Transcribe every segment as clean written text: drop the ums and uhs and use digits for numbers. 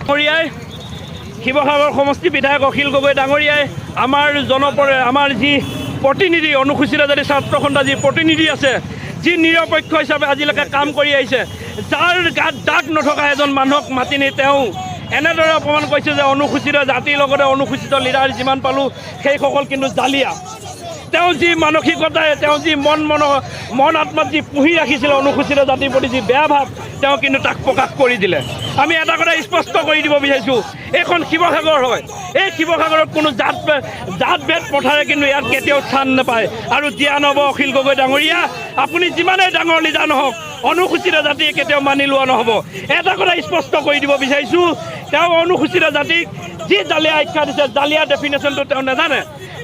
ডাঙৰীয়াই, শিৱসাগৰ সমষ্টি বিধায়ক অখিল গগৈ ডাঙৰীয়াই আমাৰ জনপৰে আমাৰ যি প্ৰতিনিধি, অনুসূচিত জাতি ছাত্ৰ সন্থা যি প্ৰতিনিধি আছে, যি নিৰপেক্ষ হিচাপে আজিলৈকে কাম কৰি আহিছে, যাৰ গাত দাগ নথকা এজন মানুহক মাতি নি তেওঁ এনেদৰে অপমান কৰিছে যে অনুসূচিত জাতিৰ লগতে অনুসূচিত লিডাৰ যিমান পালোঁ, সেইসকল কিন্তু জালিয়া। তেওঁ যি মানসিকতাৰে, তেওঁ যি মন মন মন আত্মাত যি পুহি ৰাখিছিলে অনুসূচিত জাতিৰ প্ৰতি যি বেয়া ভাৱ, তেওঁ কিন্তু তাক প্ৰকাশ কৰি দিলে। আমি এটা কথা স্পষ্ট কৰি দিব বিচাৰিছোঁ, এইখন শিৱসাগৰ হয়। এই শিৱসাগৰত কোনো জাত ভেদ প্ৰথাৰে কিন্তু ইয়াত কেতিয়াও স্থান নাপায় আৰু দিয়া নহ'ব। অখিল গগৈ ডাঙৰীয়া, আপুনি যিমানেই ডাঙৰ লিডাৰ নহওক, অনুসূচিত জাতিয়ে কেতিয়াও মানি লোৱা নহ'ব। এটা কথা স্পষ্ট কৰি দিব বিচাৰিছোঁ, তেওঁ অনুসূচিত জাতিক যি জালিয়া আখ্যা দিছে, জালিয়া ডেফিনেশ্যনটো তেওঁ নাজানে।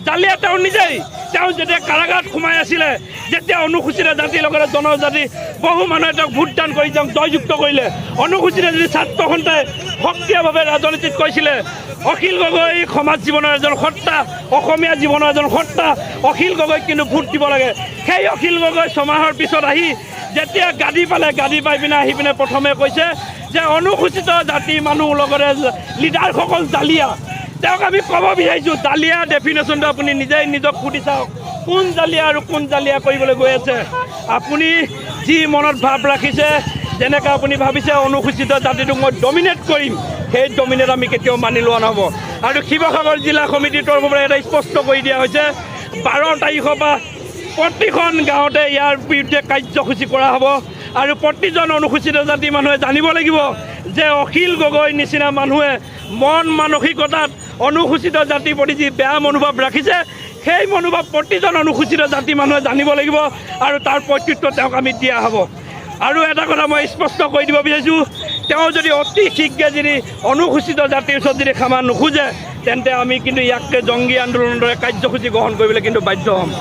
জালিয়া তেওঁ নিজেই। তেওঁ যেতিয়া কাৰাগাৰত সোমাই আছিলে, যেতিয়া অনুসূচিত জাতিৰ লগতে জনজাতি বহু মানুহে তেওঁক ভোটদান কৰি তেওঁক জয়যুক্ত কৰিলে, অনুসূচিত জাতি ছাত্ৰ সন্থাই সক্ৰিয়ভাৱে ৰাজনীতিত কৈছিলে, অখিল গগৈ সমাজ জীৱনৰ এজন সত্তা, অসমীয়া জীৱনৰ এজন সত্তা, অখিল গগৈক কিন্তু ভোট দিব লাগে। সেই অখিল গগৈ 6 মাহৰ পিছত আহি যেতিয়া গাদী পালে, গাদী পাই পিনে আহি পিনে প্ৰথমে কৈছে যে অনুসূচিত জাতি মানুহ লগতে লিডাৰসকল জালিয়া। তেওঁক আমি ক'ব বিচাৰিছোঁ, জালিয়া ডেফিনেশ্যনটো আপুনি নিজেই নিজক সুধি চাওক, কোন জালিয়া আৰু কোন জালিয়া কৰিবলৈ গৈ আছে। আপুনি যি মনত ভাৱ ৰাখিছে, যেনেকৈ আপুনি ভাবিছে অনুসূচিত জাতিটোক মই ডমিনেট কৰিম, সেই ডমিনেট আমি কেতিয়াও মানি লোৱা নহ'ব। আৰু শিৱসাগৰ জিলা সমিতিৰ তৰফৰ পৰা এটা স্পষ্ট কৰি দিয়া হৈছে, 12 তাৰিখৰ পৰা প্ৰতিখন গাঁৱতে ইয়াৰ বিৰুদ্ধে কাৰ্যসূচী কৰা হ'ব আৰু প্ৰতিজন অনুসূচিত জাতি মানুহে জানিব লাগিব যে অখিল গগৈৰ নিচিনা মানুহে মন মানসিকতাত অনুসূচিত জাতিৰ প্ৰতি যি বেয়া মনোভাৱ ৰাখিছে, সেই মনোভাৱ প্ৰতিজন অনুসূচিত জাতি মানুহে জানিব লাগিব আৰু তাৰ প্ৰত্যুত্তৰ তেওঁক আমি দিয়া হ'ব। আৰু এটা কথা মই স্পষ্ট কৰি দিব বিচাৰিছোঁ, তেওঁ যদি অতি শীঘ্ৰে যদি অনুসূচিত জাতিৰ ওচৰত যদি ক্ষমা নোখোজে, তেন্তে আমি কিন্তু ইয়াতকৈ জংগী আন্দোলনৰ দৰে কাৰ্যসূচী গ্ৰহণ কৰিবলৈ কিন্তু বাধ্য হ'ম।